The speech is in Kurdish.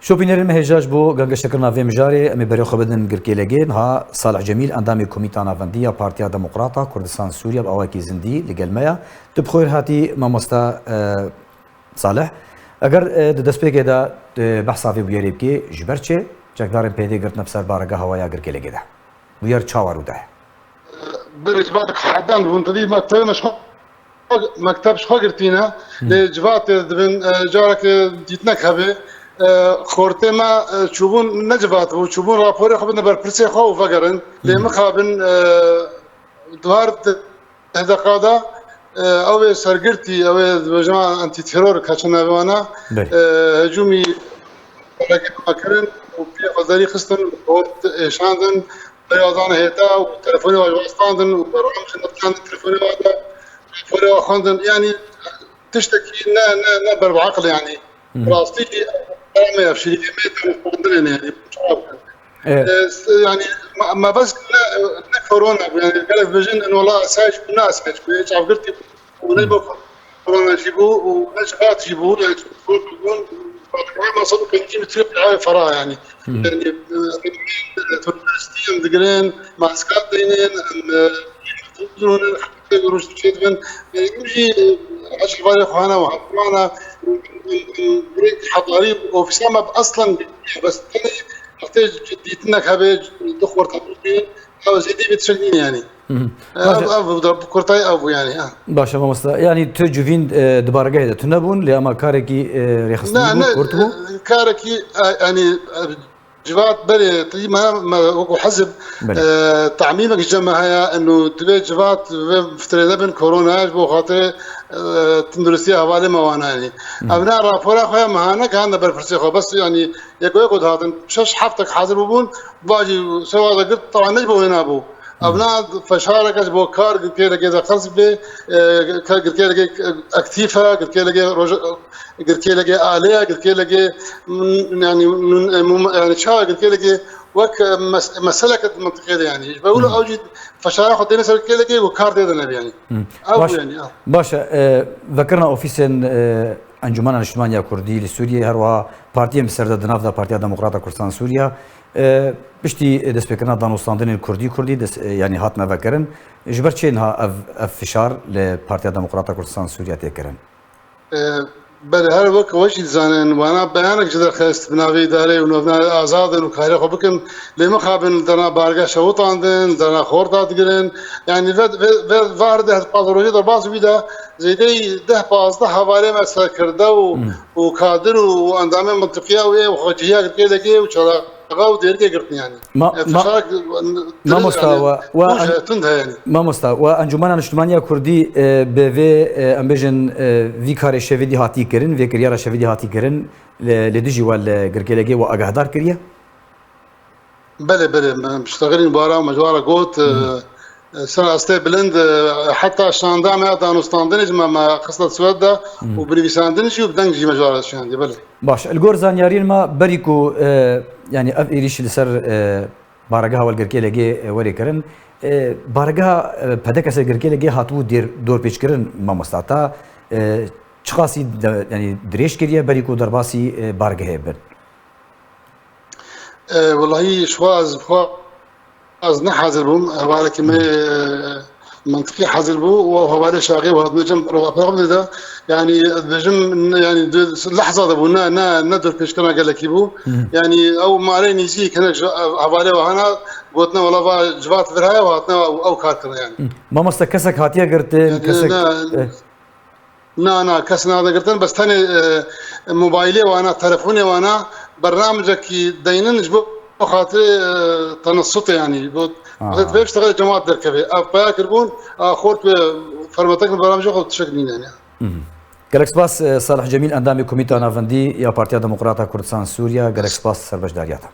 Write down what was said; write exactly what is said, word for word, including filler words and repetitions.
Şopînerên me hêja ji bo gengeşekirina vê mijarê, em ê berê xwe bidin Girkê Legê. Niha Salih Cemîl, endamê Komîta Navendî ya Partiya Demokrata Kurdistan Sûriya, bi awakî zindî li gel me ya. Tu bi xêr hatî, mamosta, e, Salih. Eger, e, di destpêkê de, e, behsa vê bûyerê bikê, ji ber çi çekdarên P Y D'ê girtine bi ser baregeha we ya Girkê Legê de? Bûyer çawa rû daye? Berê civatek hedan bûn, tevî mektebê me ji xwe, mekteb ji xwe girtîne. Lê civatê dibin, e, careke dîtinek hebe. E, xortê me, e, çûbûn ne civat bû, çûbûn raporê xwe bidin berpirsê xwe û vegerin. Lê mixabin, e, duhar di deqa de, e, ew ê sergirtî, ew ê dibêjin antiteror keçin navê wana, Belê. e, hecûmî kirin û pê xwe derî xistin, xort êşandin, Peyazane hêta û telefonê wa ji westandin û bernameşên westandin telefonê wa de, raporê wa xwendin. Yanî tiştekî ne, ne, ne berbiaqil yanî. Hı hı. Rastî jî me ya şirîkê me danûstandinê ne yanî. Evet. E, s-, yanî me, me bes ne, ne korona bû yanî gelek bêjin in wala asayiş bû ne asayiş bû. Hiç avgirtî bû. Û ne bo korona jî bû û ne ji hat jî bû, yani, bûn, bûn, masa û pêncî metre bi avê fera, yani. Hmm. Yani, e, teroristî em digirin, maskat deynin, em, e, rûnin, rûnin çê dibin. Yani, em jî, e, eşxevalê xwe hene û hemû wana, em, em, em, direkt hedarî ofîsa me bi eslen bes tenê, heta dîtinek hebe, du xorta bû, ew zêdî bi tişek nîne, yani. Hı hı. Ev, Baş e- ev, ev, bi kurtayî ev bû yani, ha. Baş e, mamosta. Yani tu civîn, e, di baregehê de tune bûn, lê ama karekî, e, rêxistinî Ne, bû, ne, kurt bû? e, karekî, e, yani, e, civat berê, tî me, me, wekî hizb, Belê. e, tamîmek ji me heye, eno divê civat vê fitrê nebin korona, ji bo xatirê, e, tenduristiya hevalê me wana yani. Hı. Ev ne rapora xwe ya mehane ke hande berpirsê xwe. Bes yani, yeko yeko dihatin, şeş heftek hazir bûbûn, Bacî sewa de girt, tawa ne ji bo wê nabû. Ev na feşareke ji bo kar girkêlekê de qels bê, e, ka-, girkêlekê aktîf e, girkêlekê roj-, girkêlekê alê ye, girkêlekê, mm, yani, nun-, e, mum-, yani, çawa girkêlekê wek, e, mes-, meseleke di mintiqê de, yani. Ji ber wilo ew jî feşara xwe têne ser girkêlekê û kar tê de nebe, yani. Hı. Ew Baş, yani, ew. Baş e, e, vekirina ofîsên, e, Encûmena Niştimanî ya Kurdî li Sûriyê, her wiha partiyên bi ser de di nav de Partiya Demokrata Kurdistan Sûriya, E, piştî destpêkirina danûstandinên kurdî kurdî, dest, e, yanî hatine vekirin. Ji ber çi niha ev, ev fişar li Partiya Demokrata Kurdistan Sûriye tê kirin? E, belê, her wek we jî dizanin, wana beyanek ji derxist bi navê îdareyê û navnavê azad in û karê xwe bikin. Lê mixabin li derna bargeh şewitandin, li derna xorta digirin. Yanî ve, ve, ve, var de heta rojê derbas wî de zêdeyî deh pazdeh hevalê me serkirde û, Hmm. û kadir û, û endamên mintiqiya wê û xwecihiya girkê degê û çala Qa û dêrikê girtin yani. Ma-, E, ma-, fişarek, e, mamosta yani, we, we tund en-, he, tund he yani. Mamosta, we Encûmena Niştimanî ya Kurdî, e, bi vê, e, em bêjin, e, vî karê şevîdî hatî kirin, vê kiryara şevîdî hatî kirin, li, li dijî we li girkêlekê we agahdar kiriye? Belê, belê, me piştexirîn bara me ji we re got, e, Hı hı. Ser astê bilind, e, heta şanda me ya danûstandinê jî me, me xiste siwed de Hı. û binivîsandin jî û bi deng jî me ji wara şandî, belê. Baş, li gor zanyariyên me berî ku, e, yanî ev êrîş li ser, e, baregeha we li Girkêlegê, e, werê kirin, e, baregeha, e, P D K S Girkêlegê hatibû dêr-, dorpêçkirin mamosta. Ta, e, çiqasî de, yanî dirêj kiriye berî ku derbasî, e, baregehê bin? E, welahî ji xwe ez, xwe ez ne hazir bûm. Hevalekî me, e, mantiqî hazir bû û ew hevalê şaxê û hatine cem rewapera xwe de. Yanî, ez dibêjim, ne, yanî, di lehza de bû, ne, ne, ne dorpêçkirina gelekî bû. Hı hı. Yanî, ew marê nîzî hinek ji hevalê we hene, gotine, wela va civat vir heye û hatine ew, ew kar kirine, yanî. Hı. Mamoste, kesek hatiye girtin, Yanî, kesek, ne, eh. Na, na, kes nade girtin, bes tenê, e, mobaylê wana, telefonê wana, bernamecekî deynin ji bo xatirê, e, tenessutê, yanî, bo, Aha. Vê piştexê cemaat derkeve. Ev peya kirbûn, a xort ve fermetek li bernamecê xwe tişek nîne, yanî. Mhm. Gelek spas, e, Salih Cemîl, endamê Komîta Navendî ya Partiya Demokrata Kurdistan Sûriya. Gelek spas ser beşdariya te.